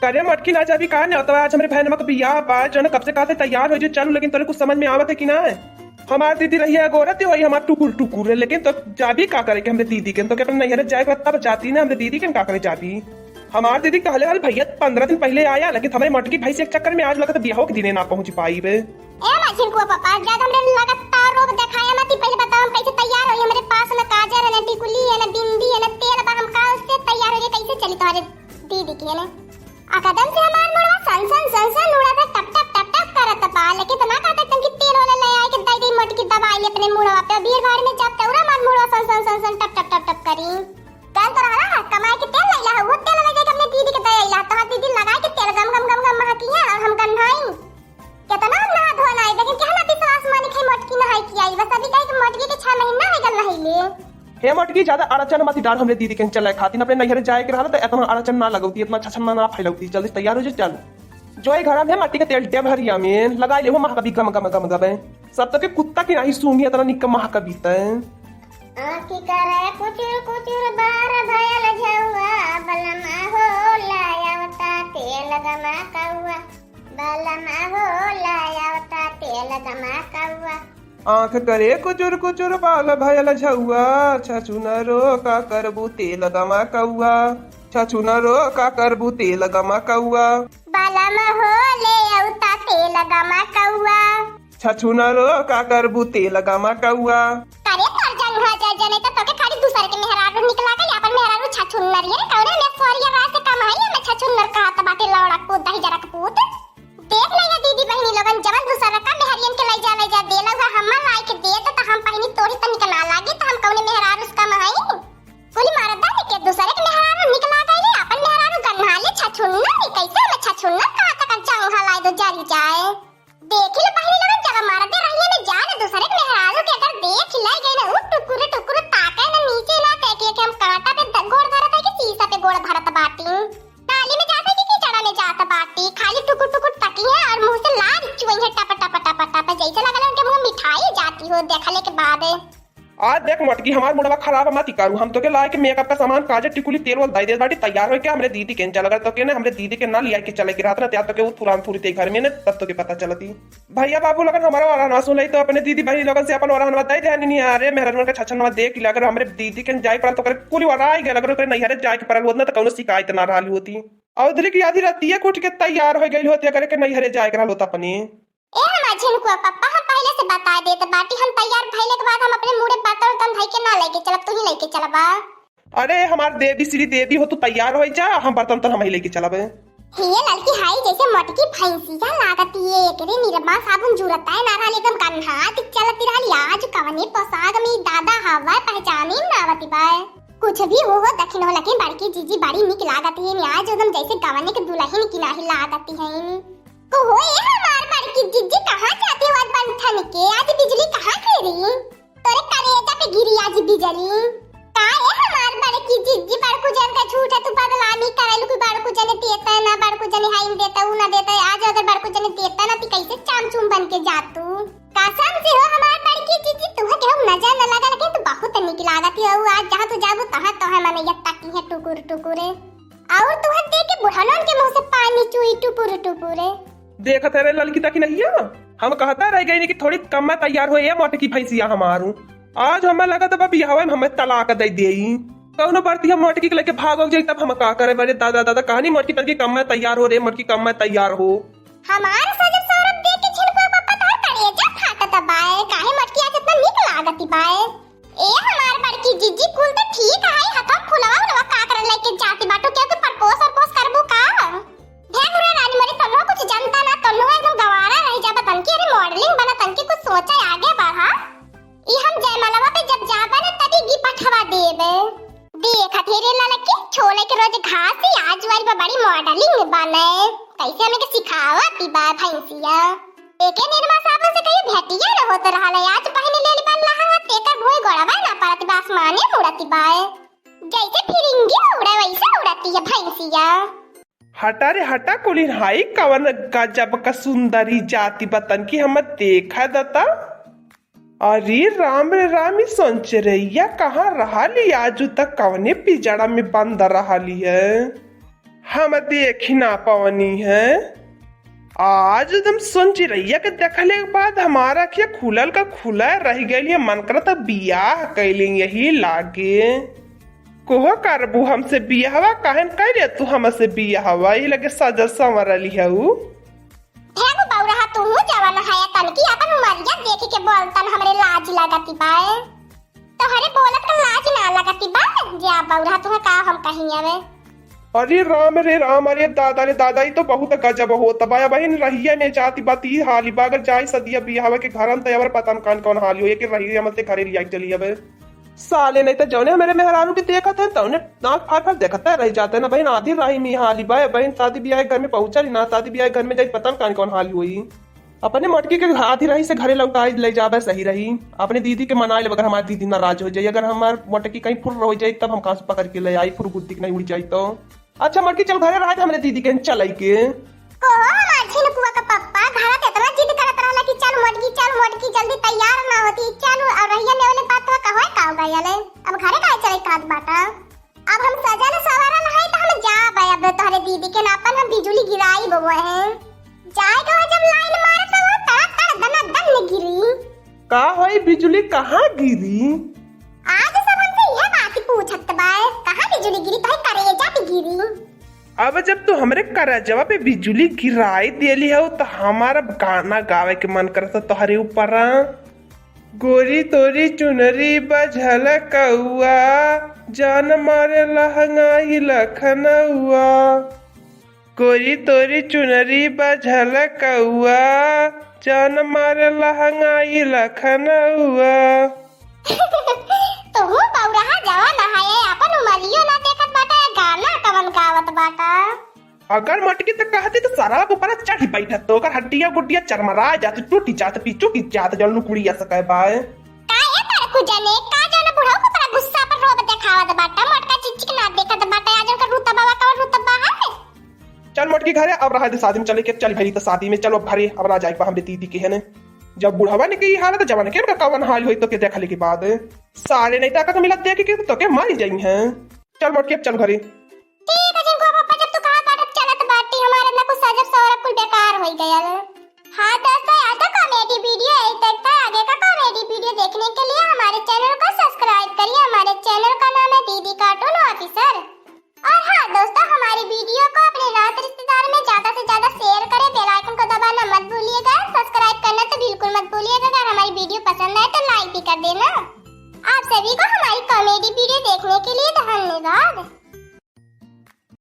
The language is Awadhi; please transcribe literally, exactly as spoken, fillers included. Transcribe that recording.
करे मोटकी, ना जाबी का? नेवतवा आज हमरे बहनवा के बियाह बा, जौन कब से कहत है तैयार होइ जा चलू, लेकिन तोरे कुछ समझ में आवत है कि ना? हमार दीदी रहिया गोरत होई हमार टुकुर टुकुर, लेकिन तो जाबी का करे के हमरे दीदी के? तो के अपने नैहरे जाए के तब जाती ना, हमरे दीदी के का करे जाबी? हमार दीदी कहले हल भैया पन्द्रह दिन पहिले आया, लेकिन हमरे मोटकी भैंसी के चक्कर में आज लगत बियाहो के दिने ना पहुँच पाइबे। ए मझिलकुआ पापा, जब हमरे लगातार रोब देखाया मती, पहिले बताओ हम कैसे तैयार होई? हमरे पास न काजर है, न टिकुली है, न बिंदी है, न तेल बा, हम का उससे तैयार होई? कैसे चली तोहरे दीदी के ने? आ कदम से हमार मुड़वा सन सन सन सन उड़त है, टप टप टप टप करत बा, लेकिन तो ना कहते तुम कि तेल वाला ले आए के दई दई मोटकी दबाई ले अपने मुड़वा पे, भीड़ भाड़ में जब तौरा हमार मुड़वा सन सन सन सन टप टप टप टप करी। कल तो रहला है, कमाए के तेल लैला है, वो तेल ले जाके अपने दीदी के दे अइला, तोहार दीदी लगाए के तेल गम गम गम गम महकी है और हम गन्हाई। केतना हम नहा धोना है, लेकिन केहला विश्वास मानी खाई मोटकी नहाई की आई, बस अभी कहे कि मोटकी के छह महीना हो गल नहैले। हे मोटकी, ज्यादा अड़चन मत डाल हमरे दीदी के चले खातिर, अपने नैहरे जाए के रहला तो इतना अड़चन ना लगौती, इतना छछन ना फैलौती। जल्दी तैयार हो जा, चल। जो ये घर में मट्टी के तेल डेब हरिया में लगाई ले, वो महकबी गम गम गम गम है। सब तो के कुत्ता की नाही सूंघी, इतना निक महकबी तै। आँखी करे कुचुर कुचुर बार भयल झौआ, बलमा हो लायवता तेल गमा कौआ, बलमा हो लायवता तेल गमा कौआ। आँख करे कुचुर कुचुर बाल भयल झौआ, छछुनरो का करबू तेल गमा कौआ, छछुनरो का करबू तेल गमा कौआ। बलम हो ले औता तेल गमा कौआ। छछुनरो का करबू तेल गमा कौआ। करे तोर जंघा जर जने त तोके खाली दूसर के मेहरारू निक लागल, आपन मेहरारू छछुन्नर। ये रे कौने में सोरिया बा से कम है, ये में छछुन्नर कहत बाटे लौड़ा पूत, दही जरा के पूत। देख ले ये दीदी बहिनी लोगन, जवन दूसर का मेहरियन के लई जा, लई जा देला हुआ, हमर लाई के दे त हम पहिनी तोरी त निक ना लागी, त हम कौने मेहरारू से कम हई? कुल मरदा के दूसरे के मेहरारू निक लागल, आपन मेहरारू गन्हाले छछुन्नर, कैसे में छछुन्नर कहत का जंघा लाई दो जरी जाए। देखी लो बहिनी लोगन, जब मरदे रहिए में जान दूसरे के मेहरारू के अगर देख ले गए ना, उ टुकुर टुकुर ताके ना, नीचे ना ताके कि हम कांटा पे द-, गोड़ धरत है कि शीशा पे गोड़ धरत बाटी, नाली में जात है कि कीचड़ा में जात बाटी, खाली टुकुर टुकुर ताकी है और मुंह से लार चुई है टप टप टप टप, जैसे लगल उनके मुंह मिठाई जाती हो देखले के बाद। आज देख मोटकी, हमार मुड़वा खराब मत करू, हम तोके लाए के मेकअप का सामान, काजर, टिकुली, तेल वेल दे दे बाटी, तैयार होके हमरे दीदी के चल। अगर तोके ने हमरे दीदी के ना लिया के चले के रहत ना, त्यार तोके उ थुरान थुरी ते घर में ने, तब तोके पता चलती। भैया बाबू लोगन हमारा ओरहनवा सुनई तो अपने दीदी बहिनी लोगन से अपन ओरहनवा दे दे हनी। अरे मेहरनवा के छछनवा देख ले, अगर हमरे दीदी के जाए के पड़ल तो ओकरे कुल ओराई गल, अगर ओकरे नैहरे जाए के पड़ल होत ना तो कौनो शिकायत ना रहल होती। और दिली की आधी रातिये के उठ के तैयार हो गइल होती, अगर के नैहरे जाए के रहल होत अपने। ए हमार झिनकुआ पप्पा, हम पहिले से बता देत बाटी, हम तैयार भइले के बाद हम अपने मुड़े बर्तन उर्तन धइ के ना लेके चलब, तू ही लेके चलबा। अरे हमार देवी श्री देवी हो, तू तैयार होइ जा, हम बर्तन उर्तन हम ही लेके चलब। हे ललकी हाई जैसे मोटकी भैंसिया लागती है, एकरे निरमा साबुन जुरता है ना रहल, एकदम गन्हात चलती रहली। आज कवने पोशाक में दादा हवा पहचाने ना आवती बा। कुछ भी हो, हो दखिन हो, लेकिन बड़की जीजी बड़ी निक लागती है, आज एकदम जैसे गवने के दुल्हन की नाही लागती है। ओहो, ए हमार बड़की जिज्जी, कहाँ जाती हो आज बंठन के? आज बिजली कहाँ गिरी? तोरे करेजा पे गिरी आज बिजली। का ए हमार बड़की जिज्जी, बड़कू जन का झूठा तू बदनामी करेलू कि बड़कू जने देता ना, बड़कू जने हाइन देता, ऊ ना देता। आज अगर बड़कू जने देता ना, ती कैसे चाम चूम बन के जातू? कसम से हो हमार बड़की जिज्जी, तुहे केहू नजर न लगा, लेकिन तू बहुत निक लागत हो। आज जहाँ तू जाबू, तहाँ तोहे मनैया तकी है टुकुर टुकुर। और तुहर देख के बुढ़नन के मुंह से पानी चुई टुपुर टुपुर। देखत है रे ललकी तकी नहिया, हम कहता रह गई कि थोड़ी कम में तैयार हो, ये मोटकी भैंसिया हमारू। आज हमें लगत बा बियाहवे में हमें तलाक दे देई। कौनो बरती हम मोटकी के लेके भाग जाई, तब हम का करे? बड़े दादा, दादा, कहानी मोटकी तनकी कम में तैयार हो रे, मोटकी कम में तैयार हो। हमार सजब सौरभ देख के झिनकुआ पप्पा तोहर करेजा फाटत बाए, काहे मोटकी आज इतना नीक लागती बाए? ए हमार बड़की जिज्जी, कुल त ठीक है, हथवा फुलवा उलवा का करे लेके जाती बाटू, केहू के परपोस अरपोस करबू का? ध्यान रहे रानी मोरी, तन्नो कुछ जनता ना, तन्नो एकदम गवारा रह जाबा तनकी, अरे modeling बना तनकी, कुछ सोचा आगे बढ़ा। ई हम जयमालवा पे जब जाबा ना तभी gift हवा देबे। देखत हे रे ललकी, छोले के रोज घास ही आज वाली बा बड़ी modeling बने, कैसे हमें के सिखावत बा भैंसिया। एके निरमा साबुन से कहीं भेटिया न होत रहल है। आज पहिने लेली बा लहंगा, तेकर भोई गोड़वा ना परत बा, आसमाने उड़त बा। जैसे फिरिंगी उड़े वैसे उड़ती है भैंसिया। हटा रे हटा, कुलिन हाई कवन गजब का सुंदरी जाति बतन की हम देखा दता। अरे राम रे राम, ई सोचरैया कहाँ रहली? आजू तक कवने पिजड़ा में बंद रहली है? हम देखी ना पवनी है। आज एकदम सुन चिरैया के देखले के बाद हमार अँखिया खुलल का खुला रहि गइल। ये मन करत बियाह कइले यही लागे। कोहो करबू हमसे बियाहवा, काहे न कइले तू हमसे बियाहवा? यही लगे सजल संवरल हऊ। हे वो बौरहा, तू हूँ जवन है, तनकी अपन उमरिया देखी के बोलतन, हमरे लाज लागती बाए। तोहरे बोलत का लाज ना लागती बा? जा बौरहा, तुहे का हम कही अबे। अरे राम रे राम, अरे दादा रे दादा, ई तो बहुत गजब होत बा। अबहिन रहिया में जाति बात ई हाली बा, अगर जाई सदिया बियाहवा के घरन त अबर पता न कौन कौन हाली होई, कि रहिया में से घरे लिया के चली अबे। साले नहीं तो जौने हमरे मेहरारू के देखत है, तौने नाक फाड़ फाड़ देखत है रह जाते ना बहिन। आधी राही में हाली बा बहिन, शादी बियाह के घर में पहुंचल ना, शादी बियाह के घर में जाई पता न कौन कौन हाली होई। अपने मटकी के आधी राही से घरे लौटाई ले जाबे सही रही। अपने दीदी के मनाई ले, अगर हमार दीदी नाराज हो जाई, अगर हमार मटकी कहीं फुर्र हो जाई, तब हम कहाँ से पकड़ के ले आई, फुरगुद्दी के नहीं उड़ जाई तो। अच्छा मटकी, चल घरे रह जा, हमरे दीदी के चलाई के। कोहो हमार झिनकुआ का पप्पा, घर के इतना जिद करत रहला कि चल मटकी, चल मटकी, जल्दी तैयार ना होती, चल, और रहिया ने वाले बात तो कहो का हो गया ले, अब घरे काहे चले कहत बाटा? अब हम सजल सवरल है तो हम जाब, अब तोहरे दीदी के नापन हम बिजुली गिराई बउआ है। जाए के हो जब लाइन मारत हो, तड़ा तड़ दना दन गिरी। का होई, बिजुली कहाँ गिरी? आज सब हमसे यह बात पूछत बा, कहाँ बिजुली गिरी, तोहे करेजा पे गिरी। अब जब तू हमरे करेजवा पे बिजुली गिराई देली हो, तो हमारा गाना गावे के मन करता तोहरे ऊपर। गोरी तोरी चुनरी बा झलकउआ, जान मारे लहंगा ही लखनउआ। गोरी तोरी चुनरी बा झलकउआ, जान मारे लहंगा ही लखनउआ। तोहू बौरहा जवान है, अपन उमरियो ना देखत बाटा, गाना कवन गावत बाटा। अगर मटकी त कहती त सराब ऊपर चढ़ी बैठत, तो ओकर हड्डिया गुड्डिया चरमरा जात, टूटी जात, पिचुकी जात, जौन कुड़िया सके बाय। का ए तड़कू जने, का जौन बुढ़ऊ को तोरा गुस्सा पर रोब देखावत बाटा, मोटका चिचिक ना देखत बाटा, आज ओकर रुतबा बा, कौन रुतबा है? चल मोटकी घरे, अब रहा दे शादी में चले के, चल भरी तो शादी में, चलो अब घरे, अब ना जाए पा हमरे दीदी के है ने। जब बुढ़वा ने के ई हालत, जवान के इनका कवन हाल होई तो के देखले के बाद। सारे नहीं ताकत मिलत देख के तो के मारी जाई हैं। चल मोटकी, अब चल घरे। ठीक है जिनको पापा, जब तू कहा बाटत चलत बाटी, हमारे ना कुछ सजब सवरब कुल बेकार होई गयल।